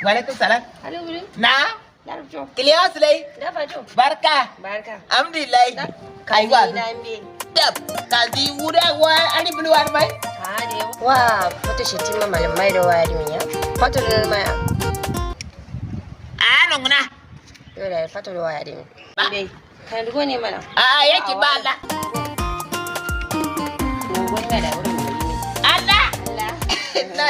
Wa alaikum salam. Alo wuri. Na? Darjo. Kiliya sulai. Dafa jo. Barka. Barka. Alhamdulillah. Kai wa. Nambe. Dab. Kazi wura wa ani bulu war mai. Ha de. Wa foto shetima malamai da wayar miya. Foto da maya. A nongna. Yo da foto da wayar mi. Dai. Kan dugo ne mana. A yake bala. Wanga da wurin ne. Allah. Allah. Na.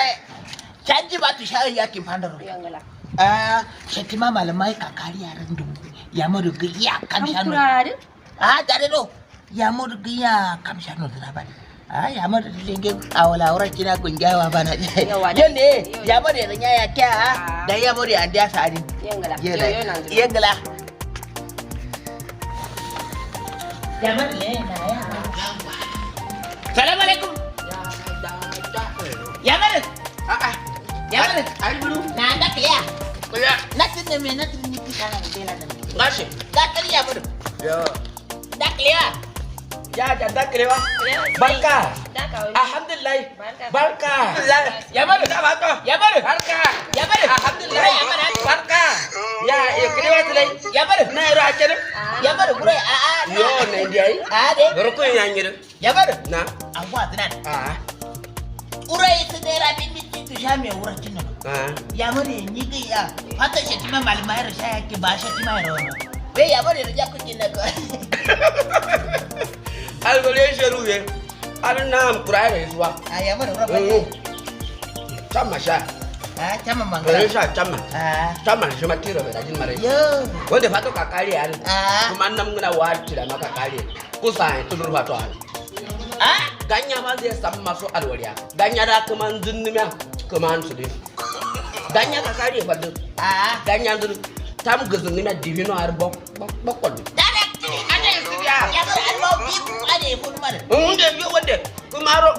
Canji ba tu sha yakin fandaro. Yangala. Ah, shetima malamai kakari yaran du. Ya mu ya Kam kamshano. kurare. Ah, dare do. Ya mu ya kamshano da ba. Ah, ya mu lenge awala ora kina kunjawa bana. Yawa da- Yende, ya mu da nya ya kya. Da ya mu da andiya sari. Yangala. Yela. Yo nan. Yengla. Ya mu le na ya. Salam alaikum. Ya mu. A'a. Ya mu. Alburu. Na da kliya. Kuya. Natin ne me natin ni kitana ne la. Gashi. Da kliya mu. Yo. Da kliya. Ya da da kirewa. Barka. Alhamdulillah. Barka. Ya bari. Da ba to. Ya bari. Barka. Ya bari. Alhamdulillah. Ya bari. Barka. Ya ya kirewa tilai. Ya bari. Na yaro a kenan. Ya bari kurai a a. Yo na ndiai. A de. Roko ya nyire. Ya bari. Na. Agwa dinan. Ah. Urai su naira bin tu sha me wura cin nan. Ah. Ya bari ni ga ya. Fata shi tima malmai ro sha yake ba shi tima ro. Be ya bari ya ku kin ko. Algole sheru ye. Al nam kurai re suwa. A ya bari ro ba. Chama sha. A chama mangala. Re sha chama. A. Chama shi ma tiro be dajin mare. Yo. Wanda fato kakali an. A. Kuma nam ngina wa tira ma kakali. Kusa tulur fato an. A. Ganya ma zai san masu alwariya. Ganya da kuma zinnumiya kuma an su dai. Ganya kakali fallu. A. Ganya zur tam gizin divino har bok bok bok. Dada. Ane su biya. Ya bari alwa bi ane fun mare. Nde biyo wande kuma ro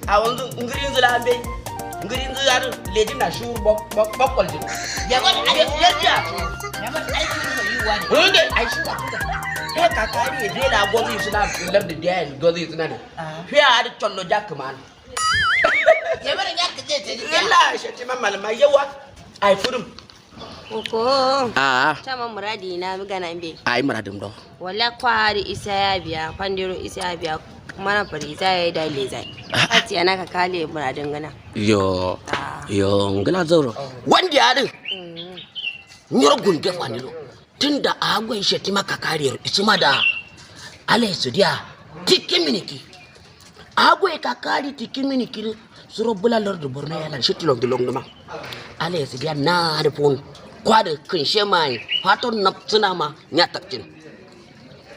a wanzu ngirin zula be. Ngirin zula lejin na shur bok bok bok kwalli. Ya bari Yadda. Ya bari aiki so yi wa ne. Nde ai shi da kuka. He kakari be da gozi suna lar da da gozi suna ne. Fiya har chollo jackman. Ya bari ya kace ce. Illa shi ma malama yawa. Ai furum. Koko. Ah. Chama muradi na gana mbe. Ai muradin do. Wala kwari isa ya biya, kwandiro isa ya biya, mana fari isa ya yi da lezai. Fati ana ka kale muradin gana. Yo. Yo ngila zoro. Wanda ya din. Nyoro gunge fanilo. Tunda agwen shetima kakariyar isuma da alai sudiya tikin miniki. Agwe kakari tikin miniki suro bula lord Borno yana shi long long ma. Alai sudiya na da fon kwada kinshe mai faton nafsuna ma nya takcin.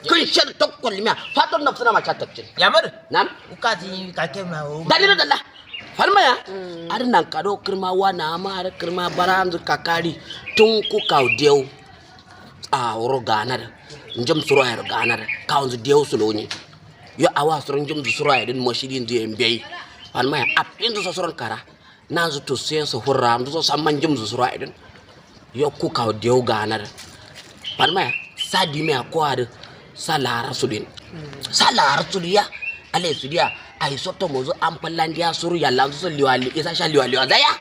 Kinshe tokkol miya faton nafsuna ma ta takcin. Ya bari. Nan Ukazi ka ke ma o. dalilo dalla. Falmaya ar nan kado kirma wa na ma ar kirma baranzu kakari tun ku kaw dew a wuro ganar njam suro ayar ganar kawnzu dew suloni yo awa suro njam suro ayar din moshidin du embey falmaya apin du sosoron kara nanzu to sen so hurra ndu so samman njam suro ayar din yo ku kaw dew ganar falmaya sa dime ko ar sa lara sulin sa lara suliya ale suliya ai soto mozo ampalandia suru ya lanzo liwali isa sha liwali zaya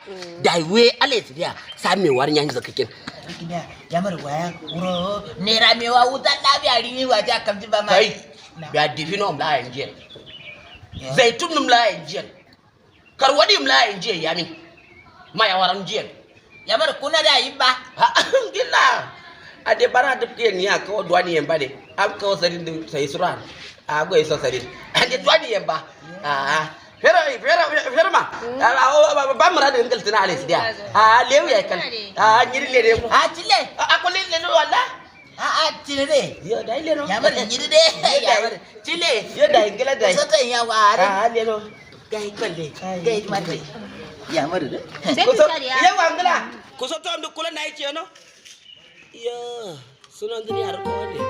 dai we ale suliya sa me war nyanji zakakin Kinya ya bari waya wuro nera me wa wuta labiya rini wa ja kamji ba ma. kai biya divino mla enje zaitun mla enje karwadi mla enje yamin maya waran je Ya bari kuna da yi ba. gilla ade bara de tie ni aka dwani yemba de am ko sarin de sai suran a go iso sarin ade dwani yemba ah fera fera fera ma ba mara de ngal tina ale sidia ah lew ya kan ah nyiri le de A chile. a ko le le wala A a chile de. yo dai le no Ya bari nyiri de. Ya bari chile. yo dai ngela dai Soto ya wa. ah le no Gai kwalle. Gai mate. Ya bari de. Sai ku sariya. yawa ngala ko so to am kula na yake no yo sunan duniya har ko wande.